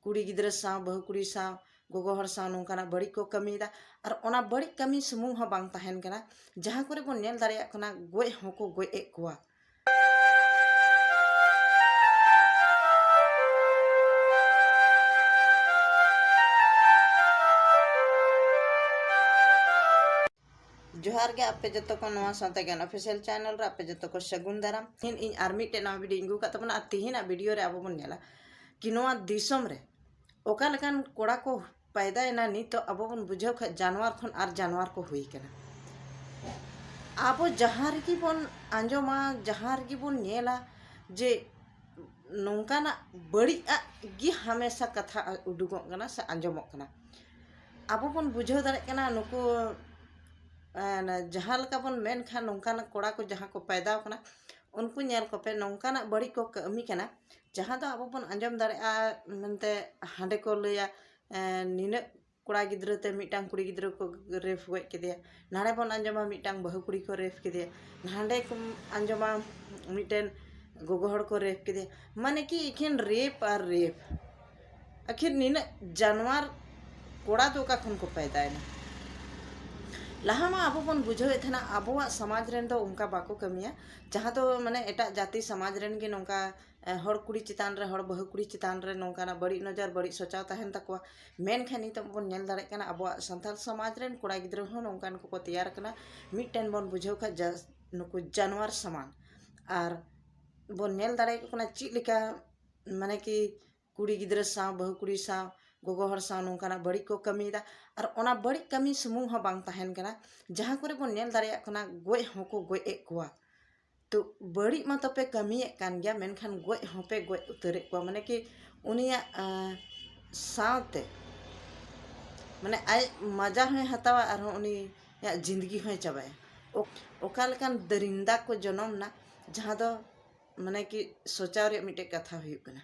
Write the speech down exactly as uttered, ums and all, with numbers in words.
ᱠᱩᱲᱤ ᱜᱤᱫᱽᱨᱟᱹ ᱥᱟᱶ, ᱵᱟᱹᱦᱩ ᱠᱩᱲᱤ ᱥᱟᱶ, ᱜᱚᱜᱚ ᱦᱚᱲ ᱥᱟᱶ ᱱᱚᱝᱠᱟᱱᱟᱜ ᱵᱟᱹᱲᱤᱡ ᱠᱚ ᱠᱟᱹᱢᱤᱭᱮᱫᱟ᱾ ᱟᱨ ᱚᱱᱟ ᱵᱟᱹᱲᱤᱡ ᱠᱟᱹᱢᱤ ᱥᱩᱢᱩᱝ ᱦᱚᱸ ᱵᱟᱝ ᱛᱟᱦᱮᱱ ᱠᱟᱱᱟ, ᱡᱟᱦᱟᱸ ᱠᱚᱨᱮ ᱵᱚᱱ ᱧᱮᱞ ᱫᱟᱲᱮᱭᱟᱜ ᱠᱟᱱᱟ ᱜᱚᱡ ᱦᱚᱸᱠᱚ ᱜᱚᱡ ᱮᱫ ᱠᱚᱣᱟ᱾ ᱡᱚᱦᱟᱨ ᱜᱮ ᱟᱯᱮ ᱡᱚᱛᱚ ᱠᱚ ᱱᱚᱣᱟ ᱥᱟᱶᱛᱮ ᱜᱟᱱ ᱚᱯᱷᱤᱥᱤᱭᱟᱞ ᱪᱮᱱᱮᱞ ᱨᱮ ᱟᱯᱮ ᱡᱚᱛᱚ ᱠᱚ ᱥᱟᱹᱜᱩᱱ ᱫᱟᱨᱟᱢ᱾ ᱛᱤᱦᱤᱧ ᱤᱧ ᱟᱨ ᱢᱤᱫᱴᱮᱱ ᱱᱟᱣᱟ ᱵᱷᱤᱰᱤᱭᱳᱧ ᱟᱹᱜᱩ ᱟᱠᱟᱫ ᱛᱟᱵᱚᱱᱟ᱾ ᱟᱨ ᱛᱤᱦᱤᱧᱟᱜ ᱵᱷᱤᱰᱤᱭᱳ ᱨᱮ ᱟᱵᱚ ᱵᱚᱱ ᱧᱮᱞᱟ ᱠᱤ ᱱᱚᱣᱟ ᱫᱤᱥᱚᱢ ᱨᱮ ᱚᱠᱟ ᱞᱮᱠᱟᱱ ᱠᱚᱲᱟ ᱠᱚ ᱯᱟᱭᱫᱟᱭᱮᱱᱟ, ᱱᱤᱛᱚᱜ ᱟᱵᱚ ᱵᱚᱱ ᱵᱩᱡᱷᱟᱹᱣ ᱠᱷᱟᱡ ᱡᱟᱱᱣᱟᱨ ᱠᱷᱚᱱ ᱟᱨ ᱡᱟᱱᱣᱟᱨ ᱠᱚ ᱦᱩᱭ ᱠᱟᱱᱟ᱾ ᱟᱵᱚ ᱡᱟᱦᱟᱸ ᱨᱮᱜᱮ ᱵᱚᱱ ᱟᱸᱡᱚᱢᱟ, ᱡᱟᱦᱟᱸ ᱨᱮᱜᱮ ᱵᱚᱱ ᱧᱮᱞᱟ ᱡᱮ ᱱᱚᱝᱠᱟᱱᱟᱜ ᱵᱟᱹᱲᱤᱡ ᱟᱜ ᱜᱮ ᱦᱟᱢᱮᱥᱟ ᱠᱟᱛᱷᱟ ᱩᱰᱩᱠᱚᱜ ᱠᱟᱱᱟ ᱥᱮ ᱟᱸᱡᱚᱢᱚᱜ ᱠᱟᱱᱟ᱾ ᱟᱵᱚ ᱵᱚᱱ ᱵᱩᱡᱷᱟᱹᱣ ᱫᱟᱲᱮᱭᱟᱜ ᱠᱟᱱᱟ ᱱᱩᱠᱩ, ᱮᱸ, ᱡᱟᱦᱟᱸ ᱞᱮᱠᱟ ᱵᱚᱱ ᱢᱮᱱ ᱠᱷᱟᱱ ᱱᱚᱝᱠᱟᱱᱟᱜ ᱠᱚᱲᱟ ᱠᱚ ᱡᱟᱦᱟᱸ ᱠᱚ ᱯᱟᱭᱫᱟᱣ ᱠᱟᱱᱟ, ᱩᱱᱠᱩ ᱧᱮᱞ ᱠᱚᱯᱮ, ᱱᱚᱝᱠᱟᱱᱟᱜ ᱵᱟᱹᱲᱤᱡ ᱠᱚ ᱠᱟᱹᱢᱤ ᱠᱟᱱᱟ, ᱡᱟᱦᱟᱸ ᱫᱚ ᱟᱵᱚ ᱵᱚᱱ ᱟᱸᱡᱚᱢ ᱫᱟᱲᱮᱭᱟᱜᱼᱟ ᱢᱮᱱᱛᱮ ᱦᱟᱸᱰᱮ ᱠᱚ ᱞᱟᱹᱭᱟ, ᱮᱸ, ᱱᱤᱱᱟᱹᱜ ᱠᱚᱲᱟ ᱜᱤᱫᱽᱨᱟᱹ ᱛᱮ ᱢᱤᱫᱴᱟᱝ ᱠᱩᱲᱤ ᱜᱤᱫᱽᱨᱟᱹ ᱠᱚ ᱨᱮᱯ ᱜᱚᱡ ᱠᱮᱫᱮᱭᱟ, ᱱᱟᱰᱮ ᱵᱚᱱ ᱟᱸᱡᱚᱢᱟ ᱢᱤᱫᱴᱟᱝ ᱵᱟᱹᱦᱩ ᱠᱩᱲᱤ ᱠᱚ ᱨᱮᱯ ᱠᱮᱫᱮᱭᱟ, ᱱᱟᱰᱮ ᱠᱚ ᱟᱸᱡᱚᱢᱟ ᱢᱤᱫᱴᱮᱱ ᱜᱚᱜᱚ ᱦᱚᱲ ᱠᱚ ᱨᱮᱯ ᱠᱮᱫᱮᱭᱟ᱾ ᱢᱟᱱᱮ ᱠᱤ ᱮᱠᱷᱮᱱ ᱨᱮᱯ ᱟᱨ ᱨᱮᱯ᱾ ᱟᱹᱠᱷᱤᱨ ᱱᱤᱱᱟᱹᱜ ᱡᱟᱱᱣᱟᱨ ᱠᱚᱲᱟ ᱫᱚ ᱚᱠᱟ ᱠᱷᱚᱱ ᱠᱚ ᱯᱟᱭᱫᱟᱭᱮᱱᱟ? ᱞᱟᱦᱟ ᱢᱟ ᱟᱵᱚ ᱵᱚᱱ ᱵᱩᱡᱷᱟᱹᱣᱮᱫ ᱛᱟᱦᱮᱱᱟ ᱟᱵᱚᱣᱟᱜ ᱥᱚᱢᱟᱡᱽ ᱨᱮᱱ ᱫᱚ ᱚᱱᱠᱟ ᱵᱟᱠᱚ ᱠᱟᱹᱢᱤᱭᱟ, ᱡᱟᱦᱟᱸ ᱫᱚ ᱢᱟᱱᱮ ᱮᱴᱟᱜ ᱡᱟᱹᱛᱤ ᱥᱚᱢᱟᱡᱽ ᱨᱮᱱ ᱜᱮ ᱱᱚᱝᱠᱟ, ᱮ, ᱦᱚᱲ ᱠᱩᱲᱤ ᱪᱮᱛᱟᱱ ᱨᱮ, ᱦᱚᱲ ᱵᱟᱹᱦᱩ ᱠᱩᱲᱤ ᱪᱮᱛᱟᱱ ᱨᱮ ᱱᱚᱝᱠᱟᱱᱟᱜ ᱵᱟᱹᱲᱤᱡ ᱱᱚᱡᱚᱨ, ᱵᱟᱹᱲᱤᱡ ᱥᱚᱪᱟᱣ ᱛᱟᱦᱮᱱ ᱛᱟᱠᱚᱣᱟ᱾ ᱢᱮᱱᱠᱷᱟᱱ ᱱᱤᱛᱚᱜ ᱵᱚᱱ ᱧᱮᱞ ᱫᱟᱲᱮᱭᱟᱜ ᱠᱟᱱᱟ ᱟᱵᱚᱣᱟᱜ ᱥᱟᱱᱛᱟᱲ ᱥᱚᱢᱟᱡᱽ ᱨᱮᱱ ᱠᱚᱲᱟ ᱜᱤᱫᱽᱨᱟᱹ ᱦᱚᱸ ᱱᱚᱝᱠᱟᱱ ᱠᱚᱠᱚ ᱛᱮᱭᱟᱨ ᱠᱟᱱᱟ, ᱢᱤᱫᱴᱮᱱ ᱵᱚᱱ ᱵᱩᱡᱷᱟᱹᱣ ᱠᱷᱟᱡ ᱡᱟ-, ᱱᱩᱠᱩ ᱡᱟᱱᱣᱟᱨ ᱥᱚᱢᱟᱱ᱾ ᱟᱨ ᱵᱚᱱ ᱧᱮᱞ ᱫᱟᱲᱮᱭᱟᱠᱚ ᱠᱟᱱᱟ ᱪᱮᱫ ᱞᱮᱠᱟ, ᱢᱟᱱᱮ ᱠᱤ ᱠᱩᱲᱤ ᱜᱤᱫᱽᱨᱟᱹ ᱥᱟᱶ, ᱵᱟᱹᱦᱩ ᱠᱩᱲᱤ ᱥᱟᱶ, ᱜᱚᱜᱚ ᱦᱚᱲ ᱥᱟᱶ ᱱᱚᱝᱠᱟᱱᱟᱜ ᱵᱟᱹᱲᱤᱡ ᱠᱚ ᱠᱟᱹᱢᱤᱭᱮᱫᱟ᱾ ᱟᱨ ᱚᱱᱟ ᱵᱟᱹᱲᱤᱡ ᱠᱟᱹᱢᱤ ᱥᱩᱢᱩᱝ ᱦᱚᱸ ᱵᱟᱝ ᱛᱟᱦᱮᱱ ᱠᱟᱱᱟ, ᱡᱟᱦᱟᱸ ᱠᱚᱨᱮ ᱵᱚᱱ ᱧᱮᱞ ᱫᱟᱲᱮᱭᱟᱜ ᱠᱟᱱᱟ ᱜᱚᱡ ᱦᱚᱸᱠᱚ ᱜᱚᱡ ᱮᱫ ᱠᱚᱣᱟ᱾ ᱛᱚ ᱵᱟᱹᱲᱤᱡ ᱢᱟᱛᱚ ᱯᱮ ᱠᱟᱹᱢᱤᱭᱮᱫ ᱠᱟᱱ ᱜᱮᱭᱟ, ᱢᱮᱱᱠᱷᱟᱱ ᱜᱚᱡ ᱦᱚᱸᱯᱮ ᱜᱚᱡ ᱩᱛᱟᱹᱨᱮᱫ ᱠᱚᱣᱟ᱾ ᱢᱟᱱᱮ ᱠᱤ ᱩᱱᱤᱭᱟᱜ, ᱟᱸ, ᱥᱟᱶᱛᱮ, ᱢᱟᱱᱮ ᱟᱡ ᱢᱟᱡᱟ ᱦᱚᱸᱭ ᱦᱟᱛᱟᱣᱟ, ᱟᱨᱦᱚᱸ ᱩᱱᱤᱭᱟᱜ ᱡᱤᱱᱫᱜᱤ ᱦᱚᱸᱭ ᱪᱟᱵᱟᱭᱟ᱾ ᱚᱠ-, ᱚᱠᱟ ᱞᱮᱠᱟᱱ ᱫᱟᱹᱨᱤᱱᱫᱟ ᱠᱚ ᱡᱚᱱᱚᱢ ᱱᱟ, ᱡᱟᱦᱟᱸ ᱫᱚ ᱢᱟᱱᱮ ᱠᱤ ᱥᱚᱪᱟᱣ ᱨᱮᱭᱟᱜ ᱢᱤᱫᱴᱮᱡ ᱠᱟᱛᱷᱟ ᱦᱩᱭᱩᱜ ᱠᱟᱱᱟ᱾